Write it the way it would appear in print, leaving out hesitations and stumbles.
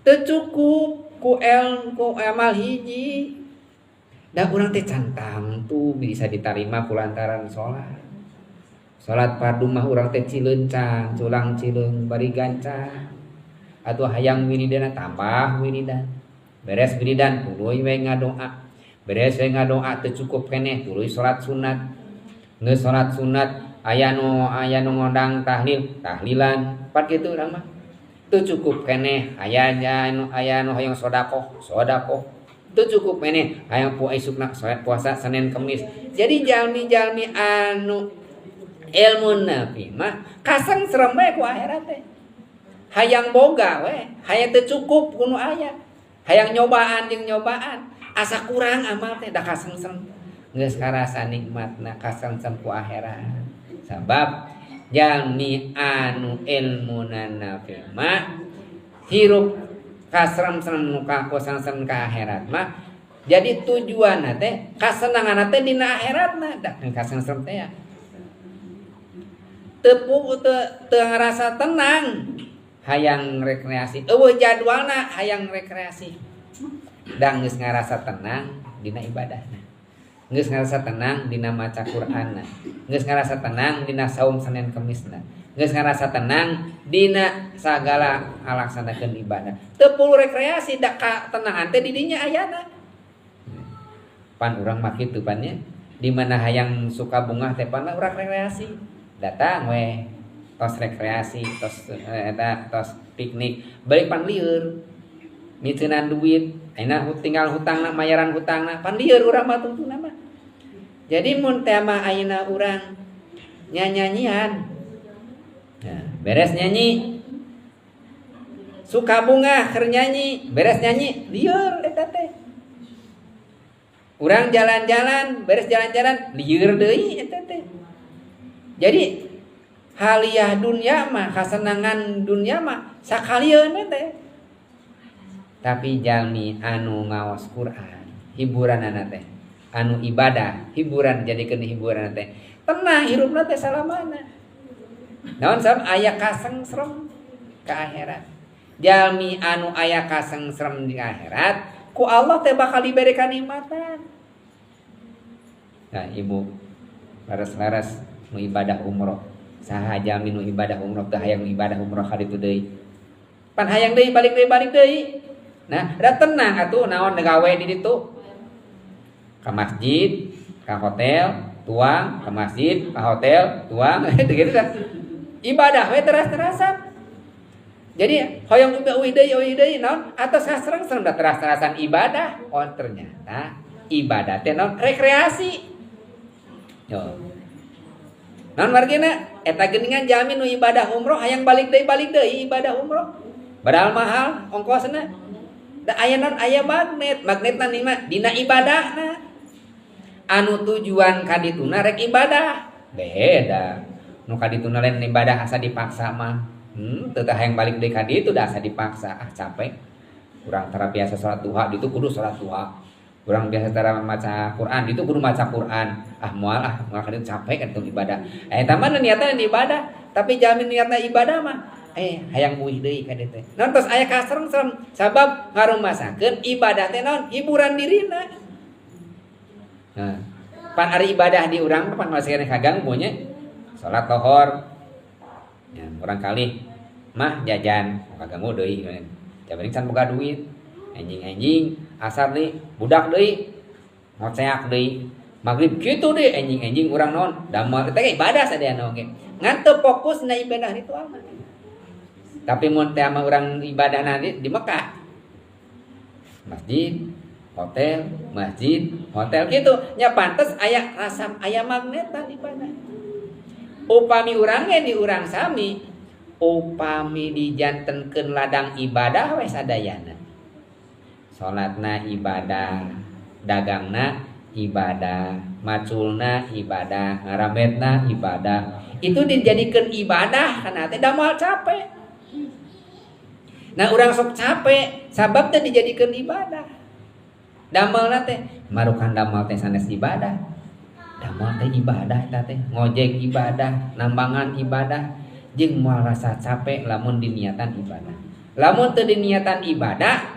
Teu cukup ku el ku amal hiji. Da urang teh can tangtu bisa diterima ku lantaran salat. Salat fardu mah urang teh cileuncang, culang cileung bari gancang. Atuh hayang wiridan tambah wiridan. Beres wiridan tuluy we ngadoa. Beres we ngadoa teu cukup keneh tuluy salat sunat. Geus salat sunat aya nu ngondang tahlil, tahlilan. Pan kitu urang mah. Teu cukup keneh aya nu hayang sedekah, sedekah. Teu cukup keneh hayang isukna puasa Senin Kemis. Jadi jalmi-jalmi anu ilmu nabi mah kasengsrem we ku akhirat teh. Hayang boga we, hayang teu cukup ku nu aya. Hayang nyobaan jeung nyobaan, asa kurang amal teh da kasengsrem. Geus karasa nikmatna kasengsrem ku akhirat. Sabab jalmi anu ilmuna nabi mah hirup kasrem-srem nu kasengsrem ka akhirat mah jadi tujuanna teh kasenanganna teh dina akhiratna da kasengsrem teh ya. Teu teu ngarasa tenang hayang rekreasi eueuh jadwalna hayang rekreasi da geus ngarasa tenang dina ibadahna. Geus ngarasa tenang dina maca Qur'anna, geus ngarasa tenang dina saum Senin Kemisna, geus ngarasa tenang dina sagala ngalaksanakeun ibadah. Teu perlu rekreasi da katenangan teh di dinya ayana. Pan urang mah kitu pan nya, di mana hayang suka bungah teh pan urang rekreasi. Datang we tos rekreasi, tos eta tos piknik, balik pan lieur. Miceunan duit, ayeuna tinggal hutangna mayaran hutangna, pan lieur urang mah tungtungna mah. Jadi mun teh mah ayeuna urang nyanyanyian. Nah, beres nyanyi suka bunga keur nyanyi, beres nyanyi lieur eta teh. Urang jalan-jalan, beres jalan-jalan lieur deui eta teh. Jadi haliah dunia mah kasenangan dunia mah sakalieun teh. Tapi jalmi anu ngaos Quran, hiburanana teh, anu ibadah, hiburan jadikeun hiburan teh. Tenang hirupna teh salamana. Naon sabab aya kasengsrem ka akhirat. Jalmi anu aya kasengsrem di akhirat, ku Allah teh bakal diberi kanikmatan. Nah, ibu laras-laras nu ibadah umroh. Saha jalmi nu ibadah umroh teh hayang ibadah umroh ka ditu deui. Pan hayang deui balik deui. Nah, da tenang atuh naon gawe di ditu. Ka masjid, ka hotel, tuang, ka masjid, ka hotel, tuang, gitu kan. Ibadah we teras-terasan. Jadi hoyong uih deui naon atos kasreng-sreng da teras-terasan ibadah. Oh ternyata ibadah teh naon rekreasi. Yo. Naon margina eta geuningan jalmi nu ibadah umroh hayang balik deui ibadah umroh. Padahal mahal ongkosna. Da aya naon aya magnet, magnetna ni mah dina ibadahna. Anu tujuan ka dituna rek ibadah. Beda. Nu ka dituna lain ibadah asa dipaksa mah. Teu teh hayang balik deui ka ditu da asa dipaksa. Ah capek. Urang tara biasa salat duha ditu kudu salat duha. Urang biasa tara maca Quran ditu kudu maca Quran. Ah moal ka ditu capek kan teu ibadah. Eta mah niatna ibadah, tapi jalmi niatna ibadah mah hayang uih deui ka dieu teh. Naon tos aya kasengsrem sabab ngarumasakeun ibadah teh naon hiburan dirina. Nah, pan ari ibadah di urang pan masih keneh kaganggu nya. Salat lohor. Ya, urang kali mah jajan kaganggu deui. Jabaning can boga duit. Enjing-enjing asar deui, budak deui. Ngoceak deui. Magrib kitu deui enjing-enjing urang naon damel teh ibadah sadayana oge. Ngan teu fokus na ibadah ritual mah. Tapi mun teh mah urang ibadah nanti di Mekah. Masjid, hotel, masjid, hotel gitu. Nya pantes aya rasa aya magnetan ibadah. Upami urang ge di urang sami, upami dijantenkeun ladang ibadah we sadayana. Salatna ibadah, dagangna ibadah, maculna ibadah, ngarambetna ibadah. Itu dijadikeun ibadah kana teh da moal capek. Nah urang sok capek sabab teh dijadikeun ibadah. Damelna teh marukan damel teh sanes ibadah. Damel teh ibadah eta teh, ngojek ibadah, nambangan ibadah, jeung moal rasa capek lamun diniatan ibadah. Lamun teu diniatan ibadah.